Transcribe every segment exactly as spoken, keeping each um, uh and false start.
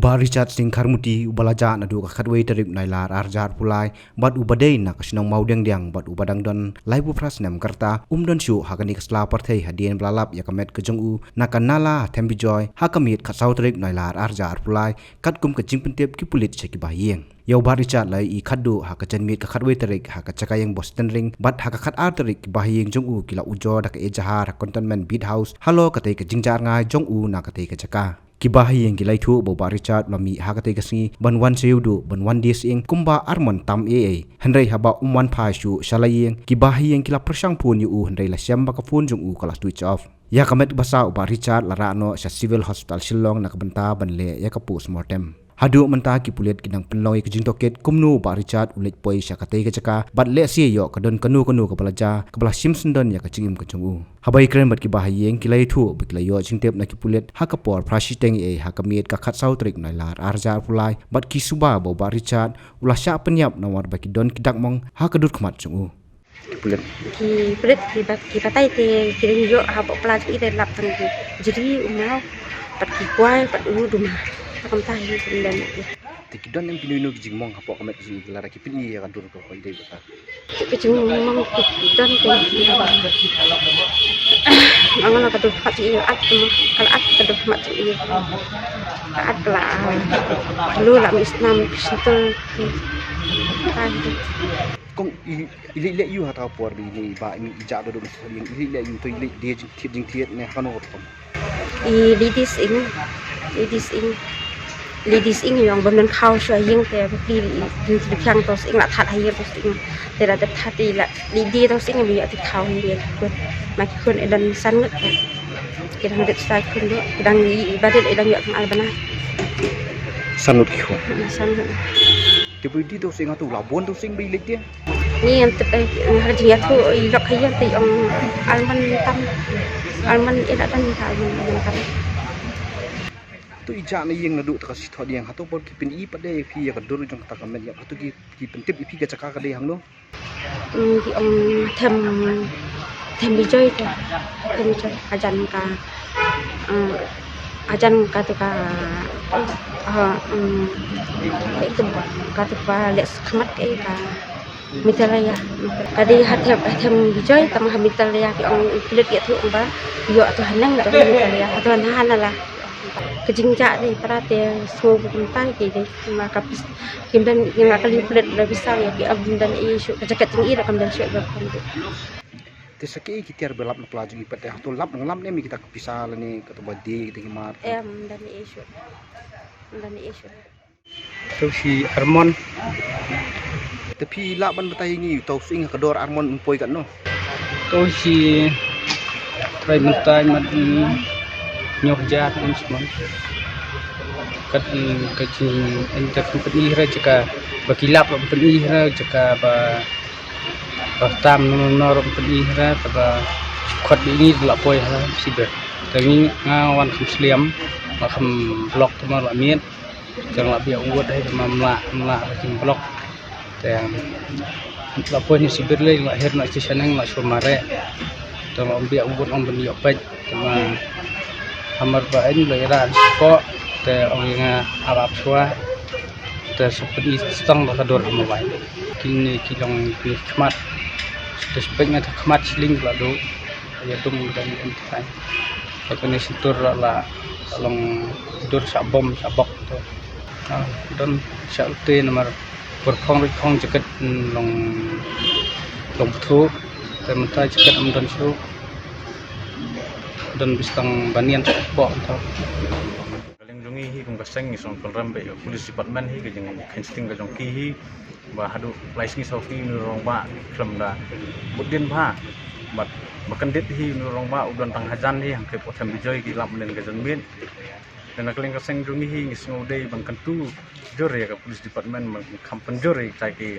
Bah Richard Singh Kharmuti, uba la jah naduh ka khatwei tarik Nailar arhajar arphew lai, bad uba dei na ka shnong Mawdiangdiang, bad uba dang don laiphew phra snem ka rta, um don shuh ha kane ka sla pyrthei hadien ba la lap ïa ka met ka jong u na ka nala ha Thembijoi ha ka miet khatsaw tarik Nailar arhajar arphew lai, katkum ka jingpyntip ki pulit sha ki bahaïing. Ïa u Bah Richard la ïohi khatduh ha ka janmiet ka khatwei tarik ha ka jaka ïing Boston Ring, bad ha ka khatar tarik ki bahaïing jong u ki la ujor da ka ejahar ha Cantonment Beat House halor katei ka jingjah rngai jong u na katei ka jaka. Ki bahaïing ki la ïathuh ba u Bah Richard u la mih ha katei ka sngi ban wan sha ïewduh ban wan die sying kumba armon tam ei ei. Hynrei haba um wan phai shuh sha la ïing, ki bahaïing ki la pyrshang phone ïa u, hynrei la shem ba ka phone jong u ka la switch off. Ïa ka met ba sah, u Bah Richard la rah noh sha Civil Hospital Shillong na ka bynta ban leh ïa ka postmortem. Haduh mynta ki pulit ki dang pynlong ïa ka jingtohkit kumno u Bah Richard u leit poi sha katei ka jaka, bad lehse ïoh ka don kano kano kaba la jia kaba la shim syndon ïa ka jingim ka jong u. Haba ïakren bad ki bahaïing, ki la ïathuh ba ki la ïoh jingtip na ki pulit ha ka por phra shiteng ei ei ha ka miet ka khatsaw tarik Nailar arhajar arphew lai, bad ki suba ba u Bah Richard u la shah pynïap namar ba ki don ki dakmong ha ka dur khmat jong u. Ki pulit. Ki pulit ki bat, ki batai te ki dang ïoh hapoh pla jong i te lap tang ki jri, u maw, bad ki kwai, bad u duma. Te kumta hi ki dang ïoh. Te ki don em kino kino ki jingmong hapoh ka met jong i lada ki pyni ïa ka dur ko ko i dei bata. Ki jingmong ki don te ki, ong la ka dur khmat jong i, at, ka la at ka dur khmat jong i. Ka at ka la, lu la mi snam ki sentul ki. Ka hi. Kong i, i leit leh ïu ha ta por ba ine i bah i mih i jah da dum sha ïing, i leit leh ïu, to i leit die jingthied jingthied ne ha kano ka rukom? I leit die sying, leit die sying, leit die sying ïong ban don khaw shuwa ïing te ba phi i, i, i, i, phiang to sying la that ha ïing to sying. Te la dep that i la leit die to sying ba ïoh ti khaw ïing ïa ki khun. Ma ki khun i don san ngut te. Ki dang dep sa khun do, ki dang i, i ba dep i dang ïoh tang ar bnai. San ngut ki khun. Hmm, san ngut. Te ba i die to sying hato la bun to sying ba i leit die? Ngi ïa tip, eh, ha ka jingïathuh i lok ha ïing te ong armon tam. Armon i la dang ka armon, armon tam. To i jah na ïing naduh ta ka shi thoh dieng, hato por ki pyni pat de ïa phi ïa ka dur jong kata ka met ïap, hato ki, ki pyntip ïa phi ka jaka ka dei hangno? Hmm, ki ong Them, Thembijoi te. Thembijoi, hajan ka, eh, hajan katu ka, eh, hmm, katu ka leh khmat ka, ka Meghalaya. Ka dei ha Them, Thembijoi, tang ha Meghalaya ki ong, i pulit ïathuh ong ba ïoh tu haneng, tu Meghalaya, tu haneng la. Ka jingjah dei para te sngew ba kumta ki dei, ma ka pis-, kim don, kim la kali pulit la pisa ïa ki, ym don issue, ka jaket jong i la kam don shuh ba kham tu. Te sa ki, ki tiar ba lap na pla jong i pat te, hato lap nang lap ne em ïa kita ka pisa lane kata ba die kita ki mar? Em, don issue. Don issue. To shi armon. Te phi lah ban batai ïa ngi, to sying ha ka dor armon un poi katno? To shi trai mynta mat, mm, hynñiew hajar un shmon. Kat, mm, ka jing, mm, enter pyni ha jaka ba ki lap pyni ha jaka ba, ba tam no no pyni ha kaba khot ba ngi la poi ha sibit. Te ngi nga wan kham sliam, ba kham block te ma la miet. Te nga la biang u wad hai ma mla, mla ba kin block. Te la poi ni sibit lei, la her na station, la shu mareh. Te la biang u wad ong ban ïoh peit. Te ma hamar ba in la ira an spo. Te ong nga ap ap shuwa. Te shu pyni stang da ka dur ha mobile. Kine ki long ki khmat. Te shu peit nga ta khmat sling la du. Ïa dum da ni entai. Te kane sentur la, la long dur sha bom sha bok to. Ah, don sha ute namar por khong rit khong jaket, mm, long, long bthu. Te mynta jaket ym don shuh. Don bistang banian sha bok to. Ka liang jong ngi hi kum ka seng ngi sngewpynrem bad ka police department hi ka jingkheiñ sting ka jong ki hi. Ba haduh lai sngi saw sngi uni u rangbah khlem da bud dien bha. Bad ba kyndit hi uni u rangbah u don tang hajan hi hangtei hapoh Thembijoi ki lap mynnin ka janmiet. Te na ka liang ka seng jong ngi hi ngi sngew dei ban kyntu jur ïa ka police department ban kham pynjur ïa kita ki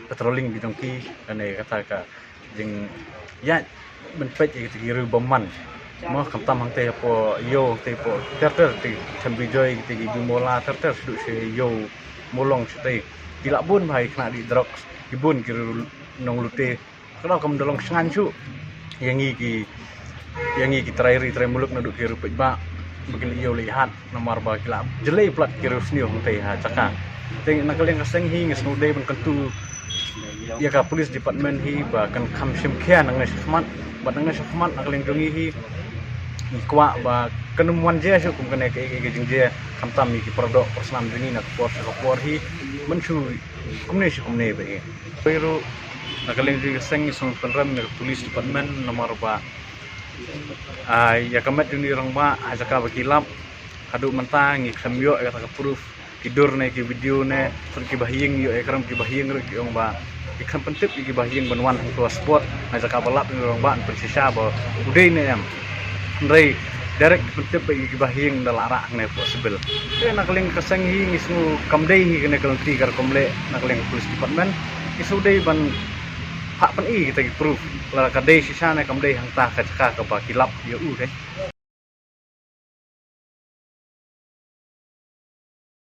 patrolling ki jong ki lane kata ka jingïaid ban peit ïa kita ki riew bymman. Mo khamtam hangtei hapoh ïew hangtei hapoh ter ter te Thembijoi te ki Bimula ter ter shaduh sha ïew Mawlong shatei. Ki lah bun bha ki khynnah dih drugs ki bun ki riew nonglute. Ka daw kam da long shngaiñ shuh ïa ngi ki, ïa ngi ki trai ri trai muluk naduh ki riew paidbah. ba ki la ïoh leit hat namar ba ki la jlei palat ki riewsniew hangtei ha jaka. Te na ka liang ka seng hi nga sngew dei ban kyntu ïa ka police department hi ba kan kham shim khia nangne shakhmat, bad nangne shakhmat na ka liang jong ngi hi ngi kwah ba kan ym wan jia shuh kum kane kaei kaei ka jingjia, khamtam ïa ki para doh para snam jong ngi na ka por sha ka por hi ban shu kumne sha kumne ba e. Pei ruh na ka liang jong ka seng ngi sngewpynrem ïa ka police department namar ba, ah, ïa ka met jong ngi rangbah ha jaka ba ki lap haduh mynta ngi khlem ïoh ïa kata ka proof. Ki dur ne ki video ne, pynban ki bahaïing ïoh ïa ka ram ki bahaïing ruh ki ong ba ki khlem pyntip ïa ki bahaïing ban wan hangto ha spot na jaka ba lap jong ngi rangbah ban pynshisha ba u dei ne em. Hynrei direct pyntip ba ïa ki bahaïing da la rah hangne hapoh civil. Te na ka liang ka seng hi ngi sngew kam dei hi kane ka lynti ka rukom leh na ka liang ka police department. Ngi sngew dei ban phah pyni kita ki proof lada ka dei shisha ne kam dei hangta ka jaka kaba ki lap ïa u te.